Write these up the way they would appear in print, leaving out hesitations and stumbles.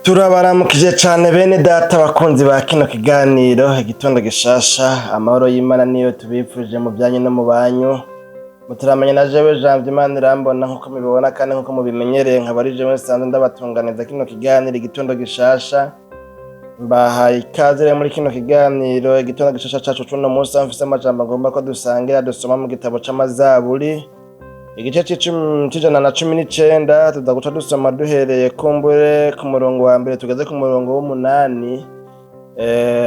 Turabaramukije cane bene data bakunzi ba kino kiganiro Igitondo Gishasha. Amahoro y'Imana niyo tubipfuje mu byanyu no mu banyu. Muturamenya na jewe Janvier Imana irambona, nkuko mubibona kandi nkuko mubimenyereye, nkaba ari jewe nsanzwe ndabatunganiza kino kiganiro Igitondo Gishasha. Mbahaye ikaze rero muri kino kiganiro Igitondo Gishasha cacu c'uno munsi, aho mfise amajambo agomba ko dusangira, dusoma mu gitabo c'Amazaburi, igice c'119. Tuza guca dusoma duhereye kumbure ku murongo wa mbere tugeze ku murongo w'umunani,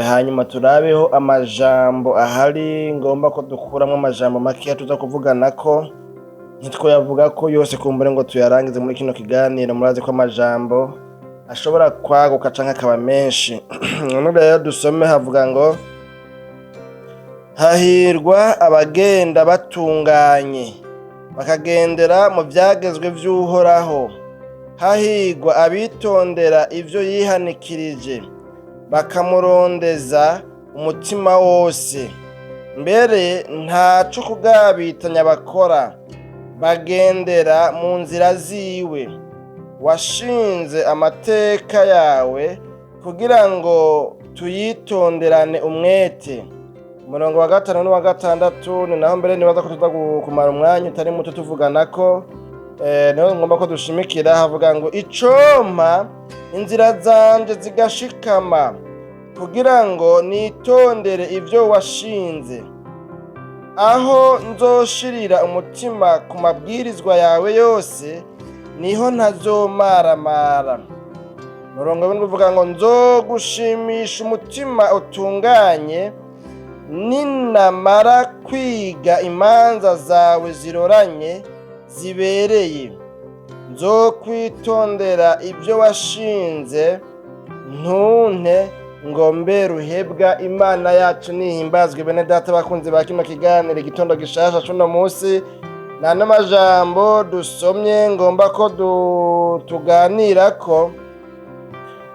hanyuma turabeho amajambo ahari ngomba ko dukuramwo amajambo makeya tuza kuvuganako. Ntitwoyavuga ko yose kumbure ngo tuyarangize muri kino kiganiro. Murazi ko amajambo ashobora kwaguka canke akaba menshi. None rero dusome, havuga ngo: "Hahirwa abagenda batunganye, bakagendera mu vyagezwe vy'Uhoraho. Hahirwa abitondera ivyo yihanikirije, bakamurondeza umutima wose. Mbere ntaco kugabitanya bakora, bagendera mu nzira ziwe. Washinze amateka yawe kugira ngo tuyitonderane umwete." Umurongo wa gatanu n'uwa gatandatu ni naho mbere nibaza ko tuza kumara umwanya utari muto tuvuganako, niho ngomba ko dushimikira. Havuga ngo: "Icompa inzira zanje zigashikama, kugira ngo nitondere ivyo washinze. Aho nzoshirira umutima ku mabwirizwa yawe yose, niho ntazomaramara." Umurongo w'indwi uvuga ngo: "Nzogushimisha umutima utunganye, ninamara kwiga imanza zawe ziroranye zibereye. Nzokwitondera ibyo washinze, ntunte ngo mbe ruhebwa." Imana yacu nihimbazwe. Bene data bakunzi ba kino kiganiro Igitondo Gishasha cuno munsi, nta n'amajambo dusomye ngomba ko tuganirako,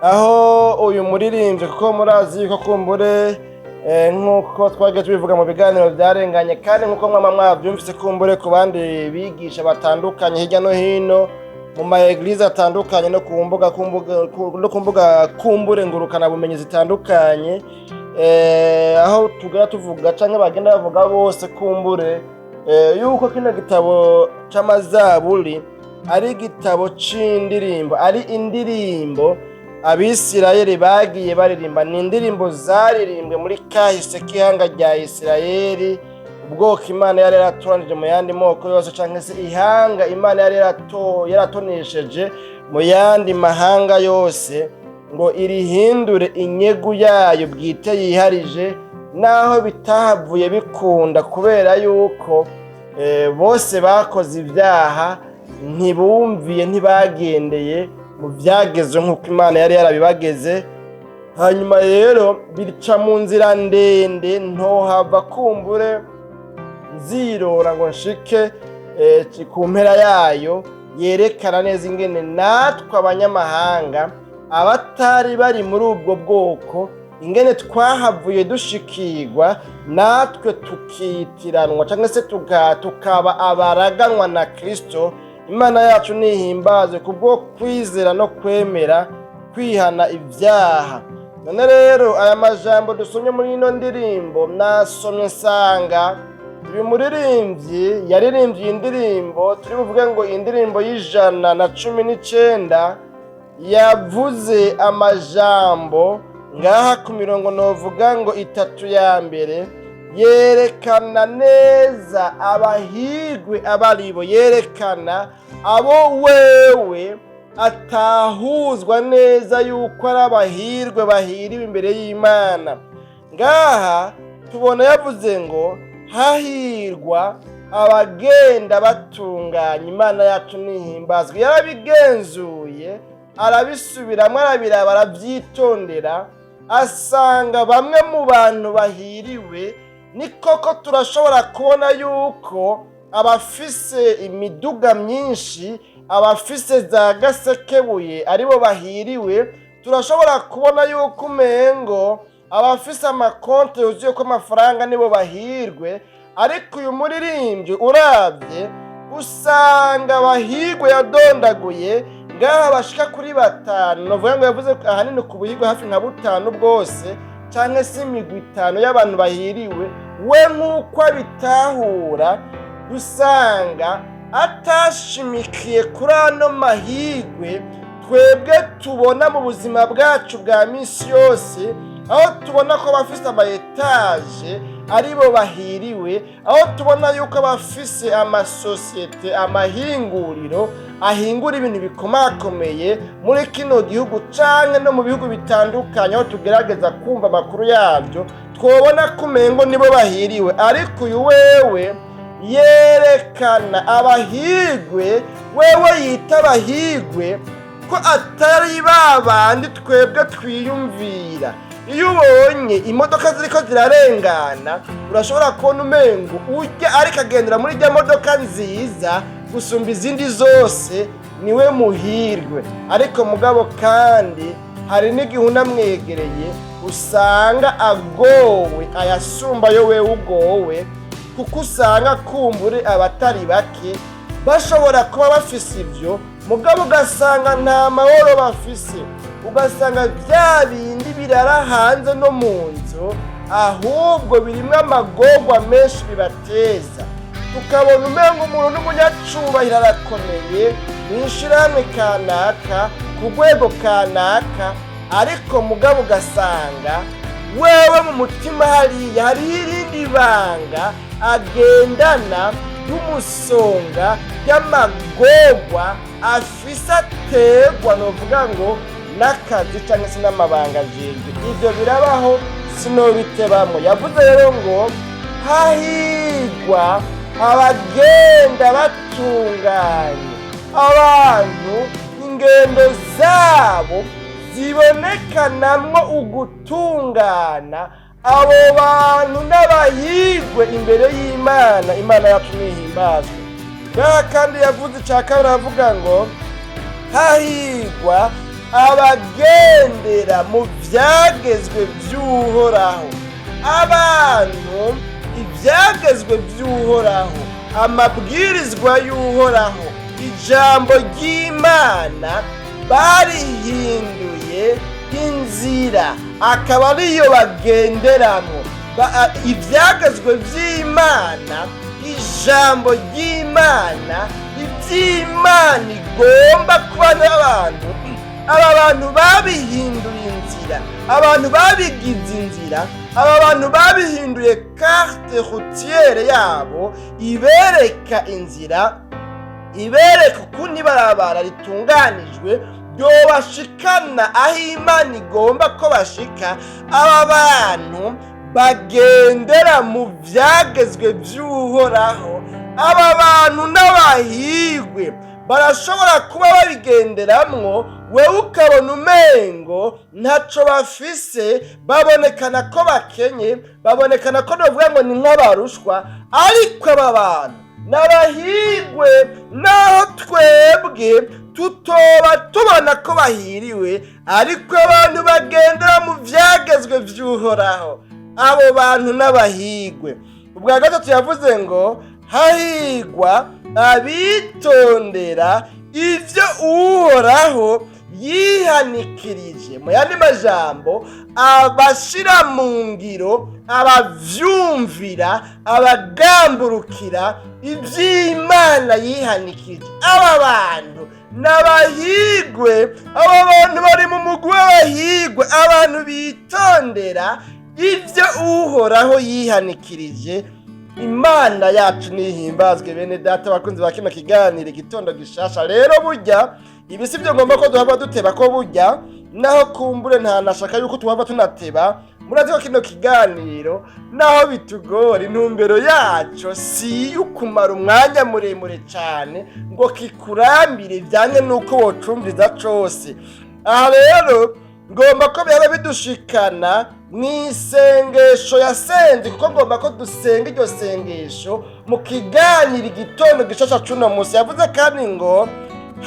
aho uyu muririmbyi, kuko murazi yuko kumbure nk'uko twagiye tubivuga mu biganiro byarenganye, kandi nk'uko mwama mwabyumvise kumbure ku bandi bigisha batandukanye hirya no hino mu ma églises atandukanye no ku mbuga kumbure ngurukana bumenyi zitandukanye, aho tugera tuvuga canke bagenda bavuga bose kumbure yuko kino gitabo c'Amazaburi ari igitabo c'indirimbo, ari indirimbo Abisirayeli bagiye baririmba. Ni indirimbo zaririmbwe muri kahise k'ihanga rya Isirayeli, ubwoko Imana yari yaratoranije mu yandi moko yose, canke se ihanga Imana yari yaratonesheje mu yandi mahanga yose, ngo irihindure inyegu yayo bwite yiharije, naho bitahavuye bikunda kubera yuko bose bakoze ibyaha, ntibumviye, ntibagendeye mu byagezwe nk'uko Imana yari yarabibageze. Hanyuma rero bica mu nzira ndende, ntohava kumbure nzirora ngo nshike ku mpera yayo, yerekana neza ingene natwe abanyamahanga, abatari bari muri ubwo bwoko, ingene twahavuye dushikirwa natwe tukitiranwa cyangwa se tukaba abaraganwa na Kristo. Imana yacu nihimbazwe kubwo kwizera no kwemera kwihana ibyaha. None rero aya majambo dusomye muri ino ndirimbo, nasomye nsanga uyu muririmbyi yaririmbye iyi ndirimbo, turi buvuge ngo indirimbo y'119, yavuze amajambo ngaha ku mirongo novuga ngo itatu ya mbere, yerekana neza abahigwe abaribo, yerekana abo wewe atahuzwa neza yuko ari abahirwe, bahiriwe imbere y'Imana. Ngaha tubona yavuze ngo: "Hahirwa abagenda batunganya." Imana yacu nihimbazwa. Yarabigenzuye, arabisubiramo, arabiraba, arabyitondera, asanga bamwe mu bantu bahiriwe ni koko turashobora kubona yuko abafise imiduga myinshi, abafise za gasekebuye aribo bahiriwe. Turashobora kubona yuko umengo abafise amakonti yuzuye ko amafaranga nibo bahirwe. Ariko uyu muririmbyi, urabye usanga abahirwe yadondaguye Ngaha bashika kuri batanu, novuga ngo yavuze ahanini ku buhigwe hafi nka butanu bwose, canke se imigwi itanu y'abantu bahiriwe. We nk'uko abitahura, dusanga atashimikiye kuri ano mahigwe twebwe tubona mu buzima bwacu bwa misi yose, aho tubona ko abafise ama étages aribo bahiriwe, aho tubona yuko abafise amasosiyete, amahinguriro ahingura ibintu bikomakomeye muri kino gihugu canke no mu bihugu bitandukanye, aho tugerageza kumva amakuru yabyo, twobona ko umengo nibo bahiriwe. Ariko uyu wewe yerekana abahigwe, wewe yita abahigwe ko atari ba bandi twebwe twiyumvira. Iyo ubonye imodoka ziriko zirarengana, urashobora kubona umengo ujya ariko agendera muri ijya modoka nziza gusumba izindi zose niwe muhirwe. Ariko mugabo kandi hari n'igihe unamwegereye usanga agowe ayasumba yo wewe ugowe, kuko usanga kumbure abatari bake bashobora kuba bafise ivyo, mugabo ugasanga nta mahoro bafise, ugasanga bya bindi birara hanze no mu nzu ahubwo birimwo amagorwa menshi bibateza. Tukabona umenga umuntu n'umunyacubahiro, arakomeye mu ishirahamwe kanaka, ku rwego kanaka, ariko mugabo ugasanga wewe mu mutima hariya hariho irindi banga agendana y'umusonga, y'amagorwa afise aterwa, novuga ngo n'akazi cyangwa se n'amabanga ajejwe. Ibyo birabaho, sinobitebamo. Yavuze rero ngo hahigwa abagenda batunganye, abantu ingendo zabo zibonekanamwo ugutungana. Abo bantu n'abahigwe imbere y'Imana. Imana yacu nihimbazwe. Ngaha kandi yavuze icya kabiri, aravuga ngo hahigwa abagendera mu byagezwe by'Uhoraho. Abantu ibyagezwe by'Uhoraho, amabwirizwa y'Uhoraho, ijambo ry'Imana barihinduye inzira, akaba ariyo bagenderamo. Ibyagezwe by'Imana, ijambo ry'Imana, iby'Imana igomba kuba n'abantu, aba bantu babihinduye inzira, abantu babigize inzira, aba bantu babihinduye carte routière yabo ibereka inzira, ibereka ukuntu ibarabara ritunganijwe ryobashikana aho Imana igomba ko bashika. Aba bantu bagendera mu byagezwe by'Uhoraho, aba bantu n'abahigwe. Barashobora kuba babigenderamwo, wewe ukabona umengo ntaco bafise, babonekana ko bakenye, babonekana ko novuga ngo ni nk'abarushwa. Ariko aba bantu n'abahigwe, naho twebwe tutoba tubona ko bahiriwe. Ariko abantu bagendera mu vyagezwe vy'Uhoraho, abo bantu n'abahigwe. Ubwa gatatu yavuze ngo hahigwa abitondera ivyo Uhoraho yihanikirije. Mu yandi majambo, abashira mu ngiro, abavyumvira, abagamburukira ivy'Imana yihanikirije, aba bantu n'abahigwe. Aba bantu bari mu mugwi w'abahigwe, abantu bitondera ibyo Uhoraho yihanikirije. Imana yacu nihimbazwe. Bene data, abakunzi ba kino kiganiro Igitondo Gishasha, rero burya ibi si byo ngomba ko duhava duteba, ko burya naho kumbure ntanashaka yuko tuhava tunateba. Murazi ko kino kiganiro naho bitugora, intumbero yaco si iyo kumara umwanya muremure cyane ngo kikurambire byange nuko wocumviriza cose. Aha rero ngomba ko byaba bidushikana mu isengesho yasenze, kuko ngomba ko dusenga iryo sengesho mu kiganiro Igitondo Gishasha cuno munsi. Yavuze kandi ngo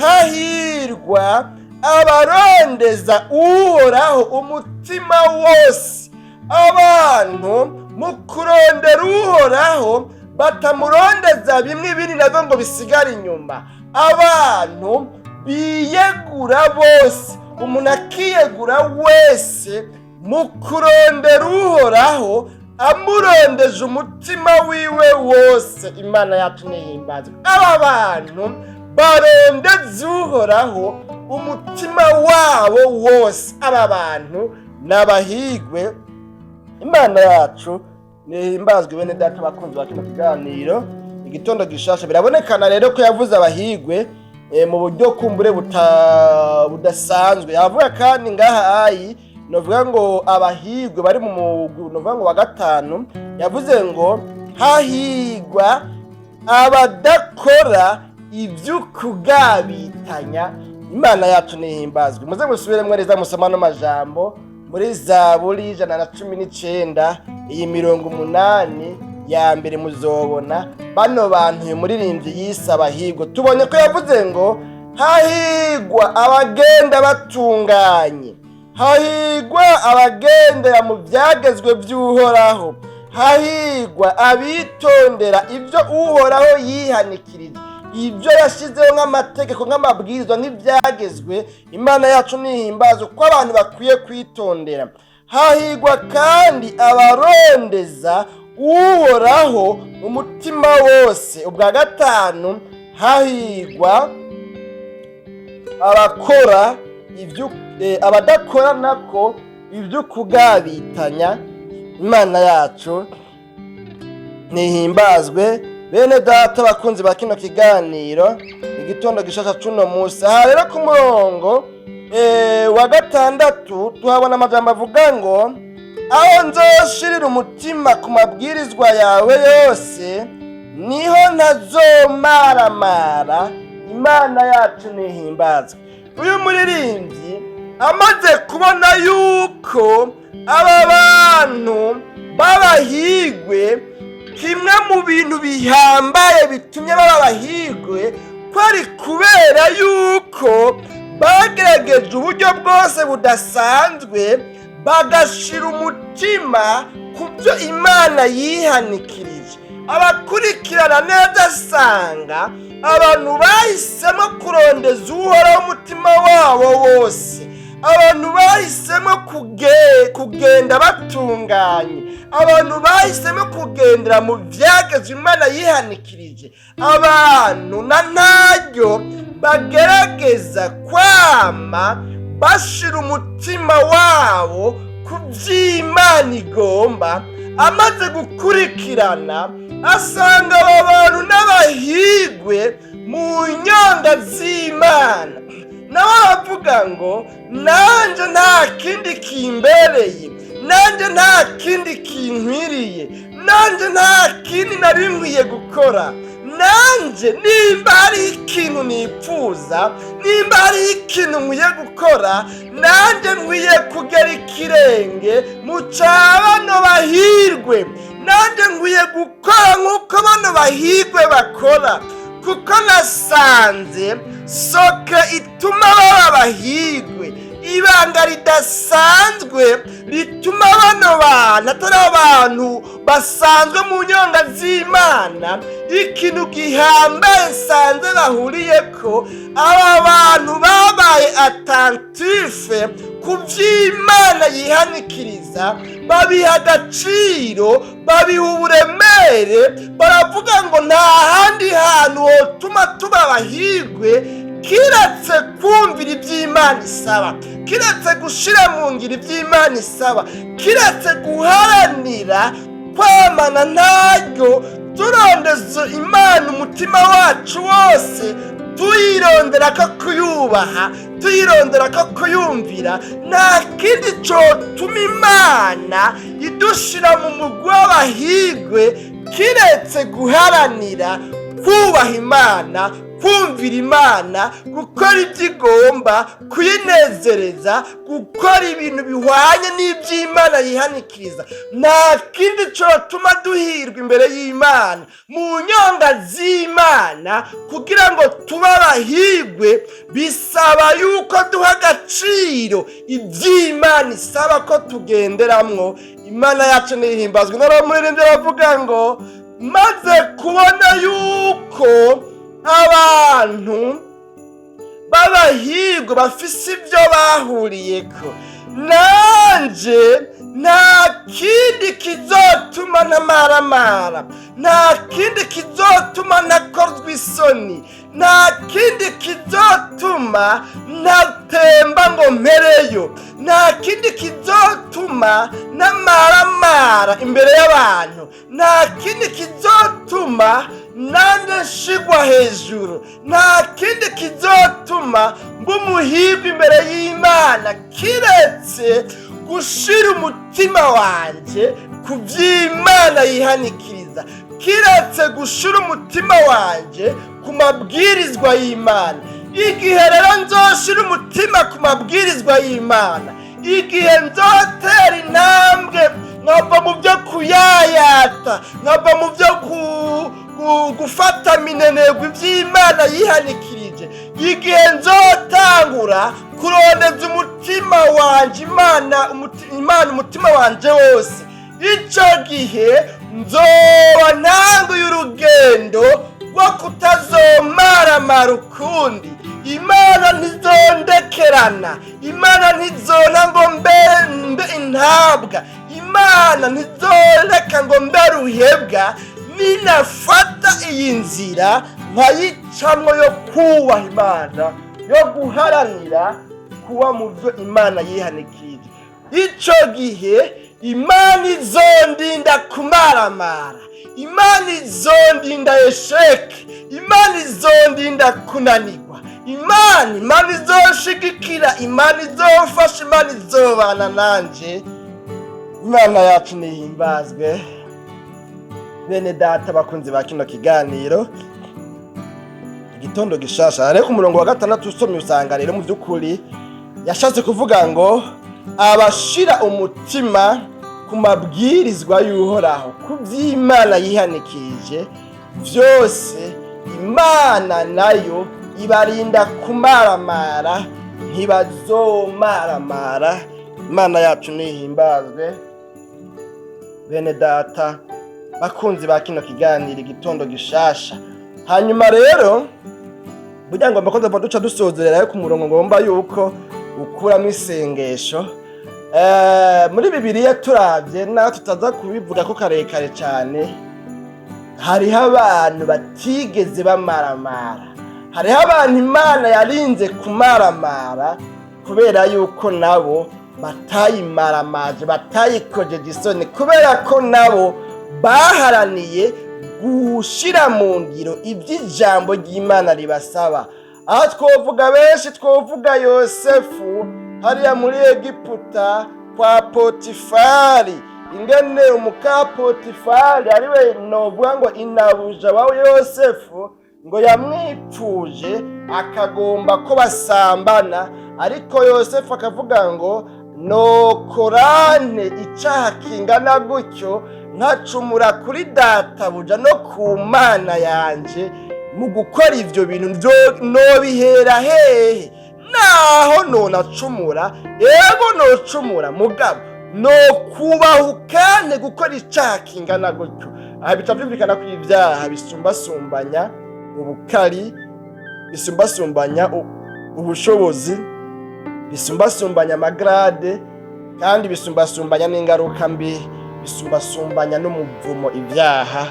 hahirwa abarondeza Uhoraho umutima wose. Abantu mu kurondera Uhoraho batamurondeza bimwe, ibindi nabyo ngo bisigare inyuma. Abantu Biyegura bose, umuntu akiyegura wese mu kurondera Uhoraho, amurondeje umutima wiwe wose. Imana yacu nihimbazwe. Aba bantu barondeze Uhoraho umutima wabo wose, aba bantu n'abahigwe. Imana yacu nihimbazwe. Bene data bakunzi ba kino kiganiro Igitondo Gishasha, birabonekana rero ko yavuze abahigwe mu buryo kumbure budasanzwe. Yavuga kandi ngaha ayi novuga ngo abahigwe bari mu mugwi, novuga ngo wa gatanu, yavuze ngo hahigwa abadakora ivy'ukugabitanya. Imana yacu nihimbazwe. Muze musubiremwo neza, musoma no majambo muri Zaburi 119, iyi mirongo 8 ya mbere, muzobona bano bantu uyu muririmbyi yise abahigwa. Tubonye ko yavuze ngo hahigwa abagenda batunganye, hahigwa abagendera mu byagezwe by'Uhoraho, hahigwa abitondera ibyo Uhoraho yihanikirije, ibyo yashyizeho nk'amategeko, nk'amabwirizwa, nk'ibyagezwe. Imana yacu nihimbaza uko abantu bakwiye kwitondera. Hahigwa kandi abarondeza Uhoraho umutima wose. Ubwa gatanu, hahigwa abakora ibyo abadakora nako iby'ukugabitanya. Imana yacu ntihimbazwe. Bene data bakunzi ba kino kiganiro Igitondo Gishasha cuno musi, aha rero ku murongo wa 6 tuhabona amajambo avuga ngo: "Aho nzoshirira umutima ku mabwirizwa yawe yose, niho ntazomaramara." Imana yacu ntihimbazwe. Uyu muririmbyi amaze kubona yuko aba bantu b'abahigwe, kimwe mu bintu bihambaye bitumye baba abahigwe, ko ari kubera yuko bagerageje uburyo bwose budasanzwe, bagashira umutima ku byo Imana yihanikirije. Abakurikirana neza asanga abantu bahisemo kurondeza Uhoraho umutima wabo wose, abantu bahisemo kugenda batunganye, abantu bahisemo kugendera mu byagezwe Imana yihanikirije, abantu na ntaryo bagerageza kwama bashira umutima wabo ku by'Imana igomba. Amaze gukurikirana asanga aba bantu n'abahigwe mu nyonga z'Imana. Nawe aravuga ngo: "Nanjye nta kindi kimbereye, nanjye nta kindi kinkwiriye, nanjye nta kindi nari nkwiye gukora. Nanjye nimba hari ikintu nipfuza, nimba hari ikintu nkwiye gukora, nanjye nkwiye kugera ikirenge mu cya bano bahirwe. Nanjye nkwiye gukora nk'uko bano bahirwe bakora, kuko nasanze secret ituma baba bahirwe, ibanga ridasanzwe rituma bano bantu atari abantu basanzwe mu nyonga z'Imana, ikintu gihambaye nsanze bahuriye ko, aba bantu babaye attentifs ku by'Imana yihanikiriza, babiha agaciro, babiha uburemere. Baravuga ngo nta handi hantu hotuma tuba abahirwe kiretse kumvira iby'Imana isaba, kiretse gushira mu ngiro iby'Imana isaba, kiretse guharanira kwamana ntaryo turondeza Imana umutima wacu wose, tuyirondera ko kuyubaha, tuyirondera ko kuyumvira. Nta kindi cotuma Imana idushira mu mugwi w'abahigwe kiretse guharanira kubaha Imana, kumvira Imana, gukora ibyo igomba, kuyinezereza, gukora ibintu bihwanye n'iby'Imana yihanikiriza. Nta kindi cyotuma duhirwa imbere y'Imana, mu nyonga z'Imana, kugira ngo tube abahigwe, bisaba yuko duha agaciro iby'Imana isaba ko tugenderamwo." Imana yacu ntihimbazwe. Noneho muririmbyi aravuga ngo: "Maze kubona yuko abantu b'abahirwe bafise ibyo bahuriyeko. Nanje nta kindi kizotuma ntamaramara, nta kindi kizotuma ntakozwa isoni, nta kindi kizotuma ntatemba ngo mpereyo, nta kindi kizotuma ntamaramara imbere y'abantu, nta kindi kizotuma nanjye nshigwa hejuru, nta kindi kizotuma mba umuhirwe imbere y'Imana kiretse gushira umutima wanje ku by'Imana yihanikiriza, kiretse gushira umutima wanje ku mabwirizwa y'Imana. Igihe rero nzoshira umutima ku mabwirizwa y'Imana, igihe nzotera intambwe nkava mu byo kuyayata, nkava mu byo gufata minenegwa iby'Imana yihanikirije, igihe nzotangura kurondeza umutima wanje Imana, Imana umutima wanje wose, ico gihe nzoba ntanguye urugendo rwo kutazomaramara ukundi. Imana ntizondekerana, Imana ntizona ngo mbe mbe intabwa, Imana ntizoreka ngo mbe ruhebwa. Ninafata iyi nzira nkayicamwo yo kubaha Imana, yo guharanira kuba mu byo Imana yihanikirije, ico gihe Imana izondinda kumaramara, Imana izondinda échec, Imana izondinda kunanirwa, Imana izoshigikira, Imana izofasha, Imana izobana nanje. Imana yacu nihimbazwe. Bene data bakunzi ba kino kiganiro Igitondo Gishasha, rero ku murongo wa 6 usomye usanga rero mu by'ukuri yashatse kuvuga ngo abashira umutima ku mabwirizwa y'Uhoraho, ku by'Imana yihanikirije byose, Imana nayo ibarinda kumaramara, ntibazomaramara. Imana yacu nihimbazwe. Bene data bakunzi ba kino kiganiro Igitondo Gishasha, hanyuma rero burya ngomba ko duca duca dusozerera ku murongo ngomba yuko ukuramo isengesho. Muri Bibiliya turavye, naho tutaza kubivuga ko karekare cyane, hariho abantu batigeze bamaramara, hariho abantu Imana yarinze kumaramara kubera yuko nabo batayimaramaje, batayikojeje isoni, kubera ko nabo baharaniye gushira mu ngiro iby'ijambo ry'Imana ribasaba. Aho twovuga benshi, twovuga Yosefu hariya muri Egiputa kwa Potifari, ingene umuka Potifari, ariwe novuga ngo inabuja wa Yosefu, ngo yamwipfuje akagomba ko basambana, ariko Yosefu akavuga ngo nokorane icaha kingana gutyo nkacumura kuri databuja no ku Mana yanje mu gukora ivyo bintu, nobihera hehe? Naho nonacumura, ego nocumura, mugabo nokubaha gukora icaha kingana gutyo? Aha bica vyumvikana ko ibyaha bisumbasumbanya ubukari, bisumbasumbanya ubushobozi, bisumbasumbanya ama grade, kandi bisumbasumbanya n'ingaruka mbi, bisumbasumbanya n'umuvumo ibyaha.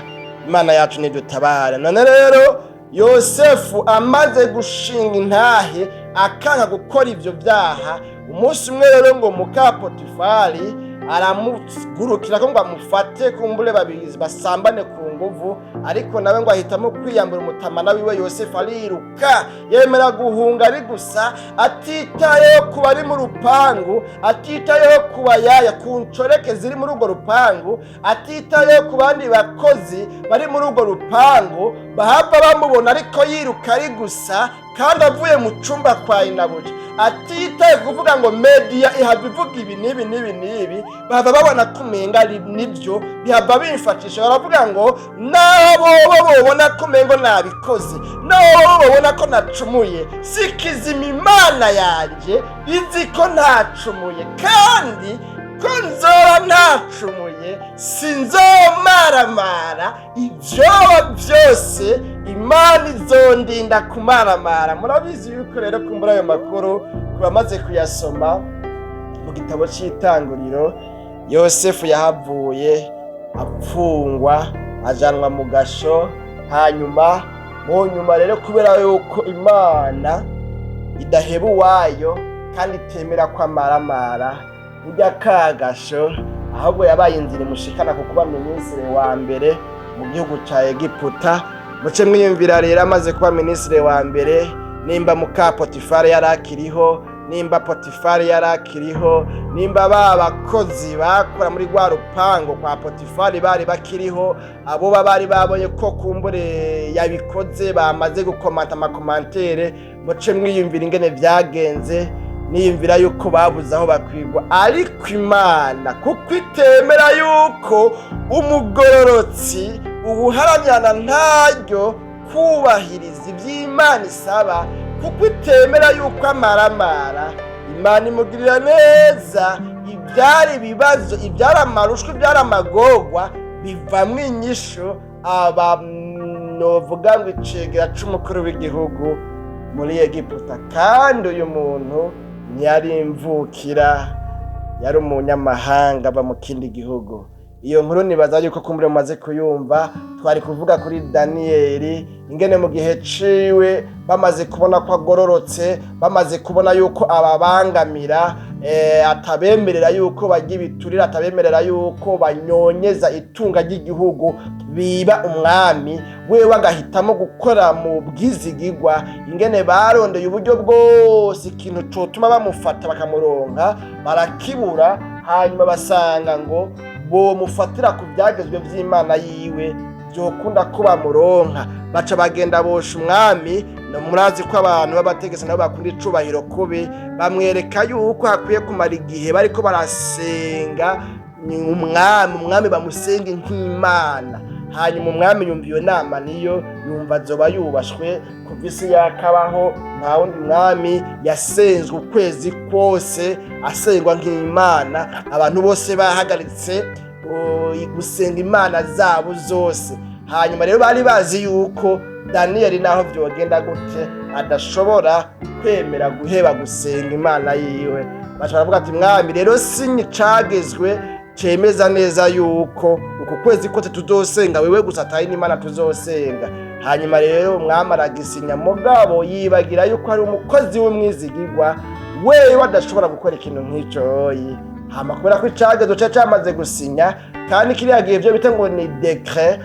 Imana yacu nidutabara. None rero Yosefu amaze gushinga intahe akanga gukora ivyo vyaha, umunsi umwe rero ngo muka Potifari aramugurukira ko ngo amufate, kumbure babiri basambane ku nguvu, ariko nawe ngo ahitamo kwiyambura umutamana wiwe. Yosefu ariruka, yemera guhunga ari gusa, atitayeho ku bari mu rupangu, atitayeho ku bayaya, ku ncoreke ziri muri urwo rupangu, atitayeho ku bandi bakozi bari muri urwo rupangu bahava bamubona ariko yiruka ari gusa kandi avuye mu cumba kwa inabuja, atitaye kuvuga ngo media ihava ivuga ibi n'ibi n'ibi n'ibi, bahava babona ko umenga ari nibyo, bihava bimfatisha. Baravuga ngo naho bobo bobona ko umengo nabikoze, naho bobo babona ko nacumuye, si kizima, Imana yanjye izi ko ntacumuye kandi ko Kuko nzoba ntacumuye, sinzomaramara. Ibyoba byose, Imana izondinda kumaramara. Murabizi yuko rero kumbura ayo makuru ku bamaze kuyasoma mu gitabo cy'Itanguriro, Yosefu yahavuye apfungwa, ajanwa mu gasho. Hanyuma mu nyuma rero, kubera yuko Imana idaheba uwayo kandi itemera ko amaramara, burya kagasho ahubwo yabaye inzira imushikana ku kuba minisitiri wa mbere mu gihugu ca Egiputa. Muce mwiyumvira rero, amaze kuba minisitiri wa mbere, nimba muka Potifari yari akiriho, nimba Potifari yari akiriho, nimba ba bakozi bakora muri rwa rupango kwa Potifari bari bakiriho, abo bari babonye ko kumbure yabikoze, bamaze gukomanta ama commentaires, muce mwiyumvira ingene vyagenze. Niyumvira yuko babuze aho bakwigwa. Ariko Imana, kuko itemera yuko umugororotsi ubuharanirana ntaryo kubahiriza iby'Imana isaba, kuko itemera yuko amaramara, Imana imugirira neza. Ibyari ibibazo, ibyari amarushwa, ibyari amagorwa bivamwo inyishu. Aba novuga ngo icegera c'umukuru w'igihugu muri Egiputa, kandi uyu muntu ntiyari imvukira, yari umunyamahanga aba mu kindi gihugu. Iyo nkuru nibaza yuko kumbure mumaze kuyumva. Twari kuvuga kuri Daniyeli, ingene mu gihe ciwe bamaze kubona ko agororotse, bamaze kubona yuko ababangamira, atabemerera yuko barya ibiturire, atabemerera yuko banyonyeza itunga ry'igihugu, biba umwami, wewe agahitamo gukora mu bwizigigwa, ingene barondeye uburyo bwose ikintu cotuma bamufata bakamuronka barakibura. Hanyuma basanga ngo bomufatira ku byagezwe vy'Imana yiwe, byokunda ko bamuronka. Baca bagenda bosha umwami. No murazi ko abantu b'abategetsi nabo bakunda icubahiro kubi. Bamwereka yuko hakwiye kumara igihe bariko barasenga umwami, umwami bamusenge nk'Imana. Hanyuma umwami yumva iyo nama, niyo yumva azoba yubashwe. Kuva isi yakabaho, nta wundi mwami yasenzwe ukwezi kose asengwa nk'Imana, abantu bose bahagaritse gusenga imana zabo zose. Hanyuma rero bari bazi yuko Daniyeli, naho vyogenda gute, adashobora kwemera guheba gusenga Imana yiwe. Baca baravuga ati: "Mwami rero, sinye icagezwe cemeza neza yuko uku kwezi kose tuzosenga wewe gusa, atari n'Imana tuzosenga." Hanyuma rero umwami aragisinya, mugabo yibagira yuko hari umukozi w'umwizigirwa wewe adashobora gukora ikintu nk'ico. Hama kubera ko icagezo cari camaze gusinya, kandi kiriya gihe ivyo bita ngo ni décret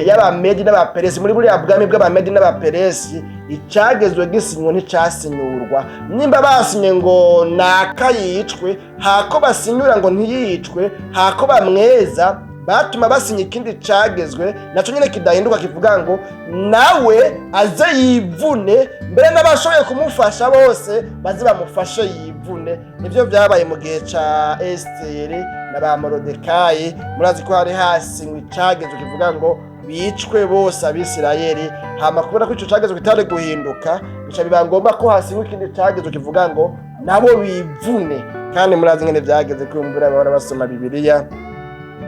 y'Abamedi n'Abaperesi, muri buriya bwami bw'Abamedi n'Abaperesi, icagezwe gisinywe nticasinyurwa. Nimba basinye ngo naka yicwe, hako basinyura ngo ntiyicwe, hako bamweza, batuma basinya ikindi cagezwe naco nyene kidahinduka, kivuga ngo nawe aze yivune, mbere n'abashoboye kumufasha bose baze bamufashe yivune. Nivyo vyabaye mu gihe ca Esiteri na ba Morodekayi. Murazi ko hari hasinywe icagezwe kivuga ngo bicwe bose Abisirayeli. Hama kubera ko ico cagezwe kitari guhinduka, bica biba ngombwa ko hasinywe ikindi cagezwe kivuga ngo nabo bivune. Kandi murazi ingene vyageze, kumbura bahora basoma Bibiliya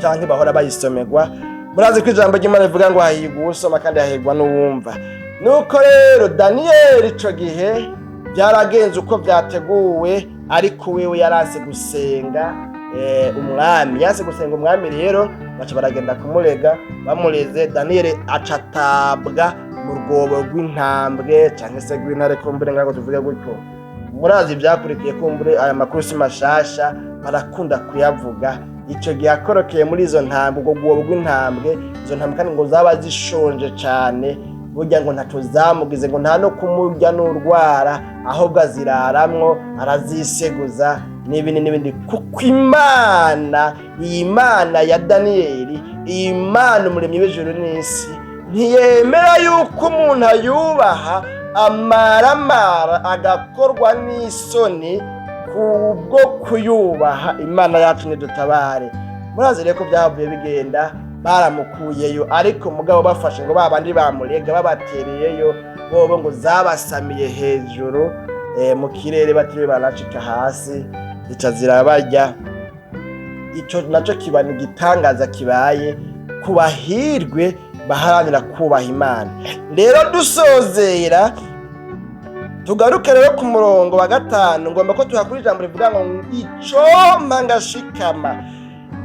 canke bahora bayisomerwa. Murazi ko ijambo ry'Imana rivuga ngo hahigwa uwusoma kandi hahigwa n'uwumva. Nuko rero Daniyeli ico gihe byaragenze uko vyateguwe, ariko wewe yaranse gusenga umwami, yanse gusenga umwami. Rero baca baragenda kumurega. Bamureze, Daniyeli acatabwa mu rwobo rw'intambwe canke se rw'intare, kumbure ngaho tuvuge gutyo. Murazi ivyakurikiye, kumbure aya makuru si mashasha, barakunda kuyavuga. Ico gihe akorokeye muri izo ntambwe, ubwo rwobo rw'intambwe, izo ntambwe kandi ngo zaba zishonje cane, burya ngo ntaco zamugize, ngo nta no kumurya n'urwara, ahubwo aziraramwo, araziseguza n'ibindi n'ibindi, kuko Imana, iyi Mana ya Daniyeli, iyi Mana umuremyi w'ijuru n'isi, ntiyemera yuko umuntu ayubaha amaramara agakorwa n'isoni kubwo kuyubaha. Imana yacu nidutabare. Murazi rero ko byavuye bigenda, baramukuyeyo, ariko mugabo bafashe ngo babandi bamurega babatereyeyo, bobo ngo zabasamiye hejuru mu kirere, batiriwe baracika hasi, zica zirabarya. Icyo nacyo kiba ni igitangaza kibaye ku bahirwe baharanira kubaha Imana. Rero dusozera, tugaruke rero ku murongo wa 5. Ngomba ko tuhakura ijambo rivuga ngo "Icompa ngashikama".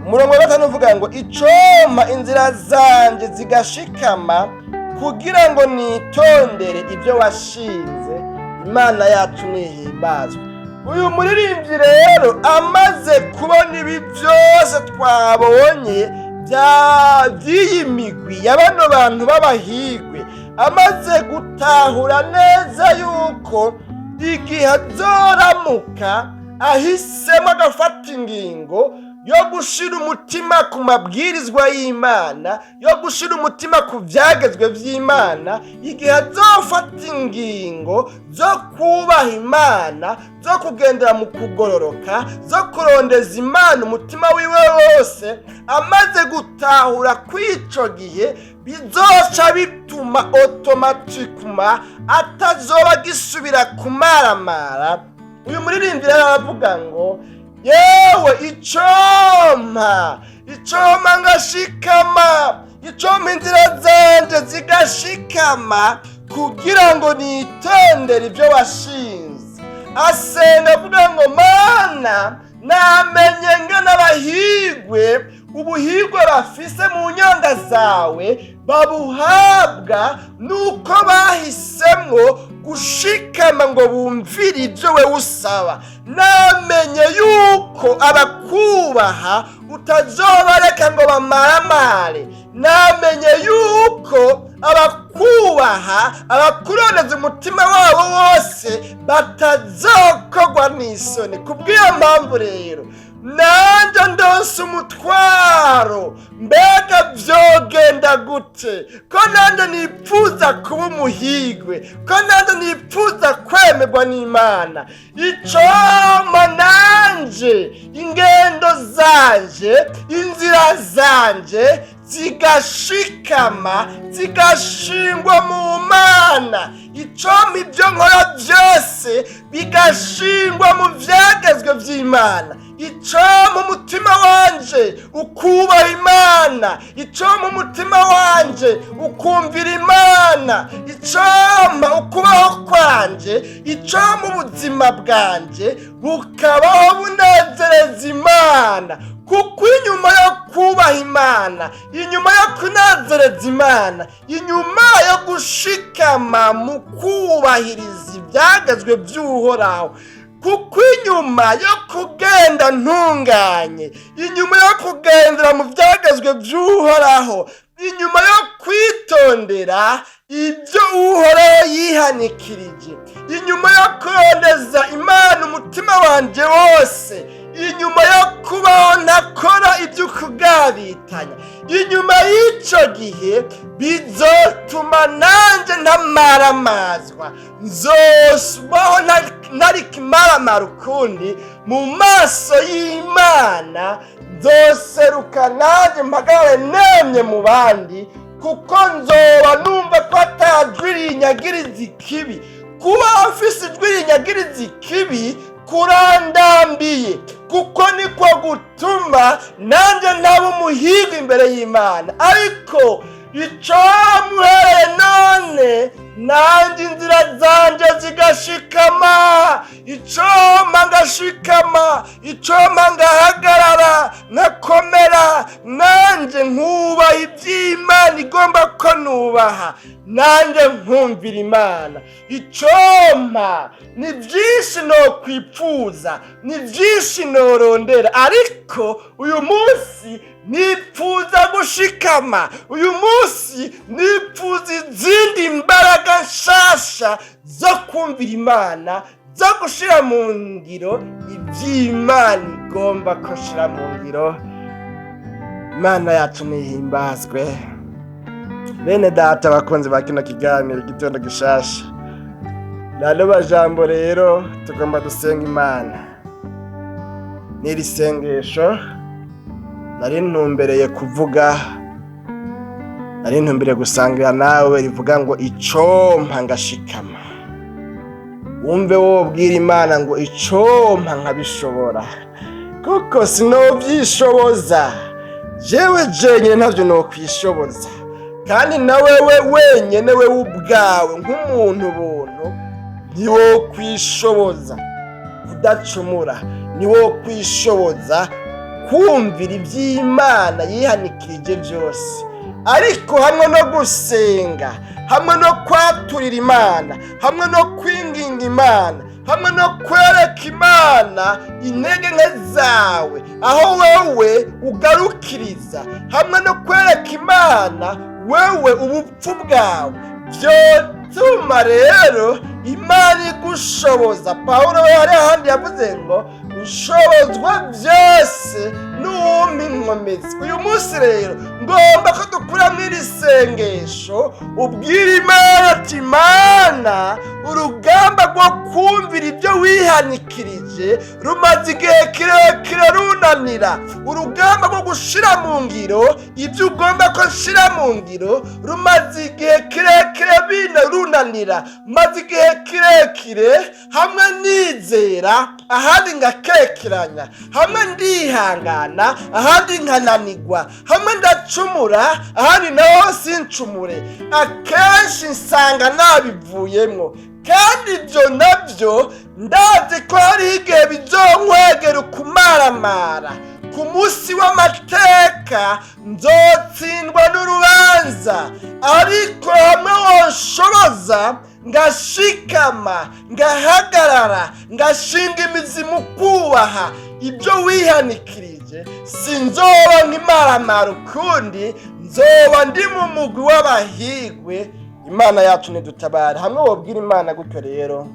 Umurongo wa 5 uvuga ngo "Icompa inzira zanje zigashikama, kugira ngo nitondere ibyo washinze". Imana yacu nihimbazwe. Uyu muririmbyi rero amaze kubona ibi byose twabonye by'iyi migwi ya bano bantu b'abahigwe, amaze gutahura neza yuko igihe azoramuka ahisemo agafata ingingo yo gushira umutima ku mabwirizwa y'Imana, yo gushira umutima ku byagezwe by'Imana, igihe azofata ingingo zo kubaha Imana, zo kugendera mu kugororoka, zo kurondeza Imana umutima wiwe wose, amaze gutahura kw'ico gihe bizoca bituma automatiquement atazoba agisubira kumaramara, uyu muririmbyi rero aravuga ngo "Yewe, icompa, icompa ngashikama, icompa inzira zanje zigashikama, kugira ngo nitondere ibyo washinze". Asenga avuga ngo "Mana, namenye ngana abahigwe, ubuhigwe bafise mu nyonga zawe babuhabwa nuko bahisemwo gushikama ngo bumvire ibyo we usaba. Namenye yuko abakubaha utazobareka ngo bamaramare. Namenye yuko abakubaha, abakurondeza umutima wabo wose, batazokogwa n'isoni. Kubw'iyo mpamvu rero nanjye ndonse umutwaro. Mbega vyogenda gute ko nanjye nipfuza kuba umuhigwe, ko nanjye nipfuza kwemerwa n'Imana? Icompa nanje ingendo zanje, inzira zanje zigashikama, zigashingwa mu Mana. Icompa ibyo nkora byose bigashingwa mu vyagezwe vy'Imana. Icompa umutima wanje ukubaha Imana. Icompa umutima wanje ukumvira Imana. Icompa ukubaho kwanje, icompa ubuzima bwanje bukabaho bunezereza Imana. Kuko inyuma yo kubaha Imana, inyuma yo kunezereza Imana, inyuma yo gushikama mu kubahiriza ibyagezwe by'Uhoraho, kuko inyuma yo kugenda ntunganye, inyuma yo kugendera mu byagezwe by'Uhoraho, inyuma yo kwitondera ibyo Uhoraho yihanikirije, inyuma yo kurondeza Imana umutima wanje wose, inyuma yo kubaho ntakora ibyo ukugabitanya, inyuma y'icyo gihe bizotuma nanjye ntamaramazwa, nzobaho ntari kimaramara ukundi mu maso y'Imana. Nzoseruka nanjye mpagarare nemye mu bandi, kuko nzoba numva ko atajwi rinyagiriza ikibi. Kuba afise ijwi rinyagiriza ikibi kurandambiye, kuko niko gutuma nanjye ntaba umuhigo imbere y'Imana. Ariko icamuhereye none nanjye inzira zanje zigashikama, icompa ngashikama, icompa ngahagarara nkakomera, nanjye nkubaha iby'Imana igomba ko nubaha, nanjye nkumvira Imana. Icompa ni byinshi nokwipfuza, ni byinshi norondera, ariko uyu munsi nipfuza gushikama. Uyu munsi nipfuza izindi mbaraga nshasha zo kumvira Imana, zo gushira mu ngiro iby'Imana igomba ko nshira mu ngiro. Imana yacu nihimbazwe. Bene data bakunzi ba kino kiganiro Igitondo Gishasha, nano majambo rero tugomba dusenga Imana. N'iri sengesho nari ntumbereye kuvuga, nari ntumbereye gusangira nawe, rivuga ngo "Icompa ngashikama". Wumve wowe ubwira Imana ngo "Icompa nkabishobora", Kuko sinovyishoboza jewe jenyine, ntavyo nokwishoboza, kandi na wewe wenyene, wewe ubwawe nk'umuntu buntu, ntiwokwishoboza kudacumura, ntiwokwishoboza kumvira iby'Imana yihanikirije byose. Ariko hamwe no gusenga, hamwe no kwaturira Imana, hamwe no kwinginga Imana, hamwe no kwereka Imana intege nke zawe aho wewe ugarukiriza, hamwe no kwereka Imana wewe ubupfu bwawe, byotuma rero Imana igushoboza. Pawulo we hari ahandi yavuze ngo: "Nshobozwa byose n'uwumpa inkomezi." Uyu munsi rero ngomba ko dukuramo iri sengesho, ubwira Imana ati: "Imana, urugamba rwo kumvira ibyo wihanikirije rumaze igihe kirekire runanira. Urugamba rwo gushira mu ngiro ibyo ugomba ko nshira mu ngiro rumaze igihe kirekire bina runanira. Maze igihe kirekire hamwe nizera, ahandi ngakekeranya, hamwe ndihangana, ahandi nkananigwa, hamwe ndacumura, ahandi naho sincumure. Akenshi nsanga nabivuyemwo, kandi ibyo nabyo ndazi ko hariho igihe bizonkwegera ukumaramara. Ku munsi w'amateka nzotsindwa n'urubanza. Ariko hamwe wonshoboza ngashikama, ngahagarara, ngashinga imizi mu kubaha ibyo wihanikirije, sinzoba nk'imaramara ukundi, nzoba ndi mu mugwi w'abahigwe." Imana yacu ntidutabare. Hamwe wobwira Imana gutyo rero,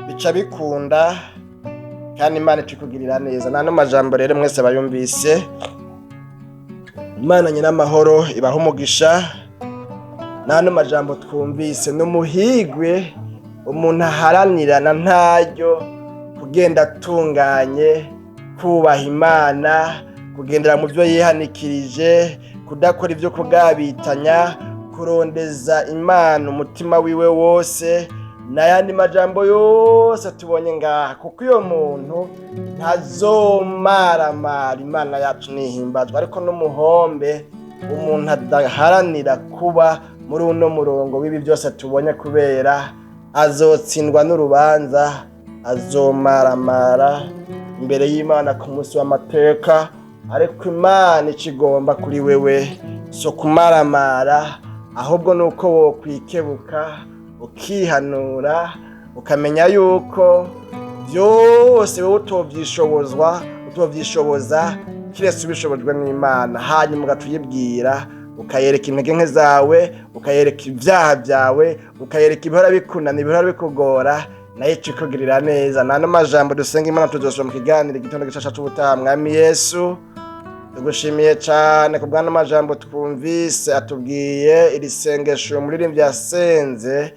bica bikunda, kandi Imana ikikugirira neza. N'ano majambo rero mwese bayumvise, Imana nyin'amahoro ibaha umugisha. N'ano majambo twumvise, n'umuhigwe umuntu aharanira na ntaryo kugenda atunganye, kubaha Imana, kugendera mu byo yihanikirije, kudakora ibyo kugabitanya, kurondeza Imana umutima wiwe wose, n'ayandi majambo yose tubonye ngaha, kuko iyo muntu ntazomaramara. Imana yacu nihimbazwa. Ariko n'umuhombe umuntu adaharanira kuba muri uno murongo w'ibi byose tubonye, kubera azotsindwa n'urubanza, azomaramara imbere y'Imana ku munsi w'amateka. Ariko Imana ikigomba kuri wewe so kumaramara, ahubwo ni uko wokwikebuka, ukihanura, ukamenya yuko byose wowe utovyishobozwa, utovyishoboza, kiretse ubishobojwe n'Imana. Hanyuma ugaca uyibwira, ukayereka intege nke zawe, ukayereka ibyaha byawe, ukayereka ibihora bikunana, ibihora bikugora, nayo ikikugirira neza. Nano majambo dusenga Imana, tuzosoma mu kiganiro igitondo gishasha c'ubutaha. Mwami Yesu, tugushimiye cyane ku bw'ano majambo twumvise. Atubwiye iri sengesho uyu muririmbyi yasenze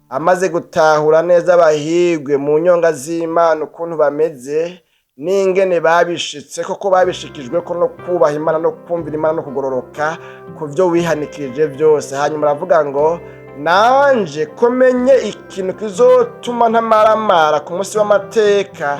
amaze gutahura neza abahigwe mu nyonga z'Imana ukuntu bameze n'ingene babishitse koko, babishikijwe ko no kubaha Imana no kumvira Imana no kugororoka ku byo wihanikirije byose. Hanyuma aravuga ngo: "Nanje ko menye ikintu kizotuma ntamaramara ku munsi w'amateka,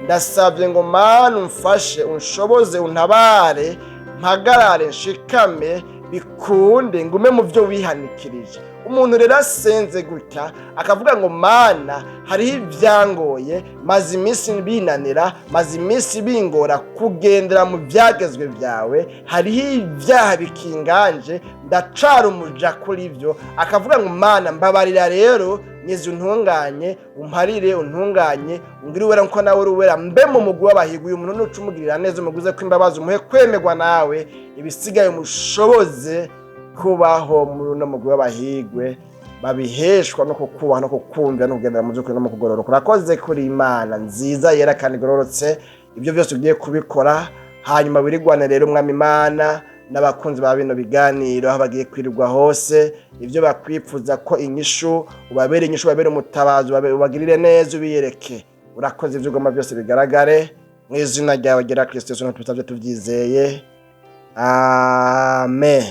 ndasabye ngo Mana umfashe, unshoboze, untabare, mpagarare, nshikame, bikunde ngume mu byo wihanikirije." Umuntu rero asenze gutya akavuga ngo: "Mana, hariho ibyangoye, maze iminsi binanira, maze iminsi bingora kugendera mu byagezwe byawe, hariho ibyaha bikinganje, ndacara umuja kuri byo," akavuga ngo: "Mana, mbabarira rero, nyiza, untunganye, umparire, untunganye, ungire uwera nkuko nawe uri uwera, mbe mu mugwi w'abahigwe." Uyu muntu nuca umugirira neza, umuguze ko imbabazi, umuhe kwemerwa nawe, ibisigaye umushoboze kubaho muri uno mugwi w'abahigwe babiheshwa no kukubaha no kukumvira no kugendera mu by'ukuri no mu kugororoka. Urakoze kuri Imana nziza, yera kandi igororotse. Ibyo byose ugiye kubikora. Hanyuma wirigwane rero, Umwami Imana, n'abakunzi ba bino biganiro aho bagiye kwirirwa hose, ibyo bakwipfuza ko inyishu, ubabere inyishu, ubabere umutabazi, ubagirire neza, ubiyereke. Urakoze. Ibyo ugomba byose bigaragare mu izina ryawe ryera Kristo Yesu tubisabye tubyizeye, amen.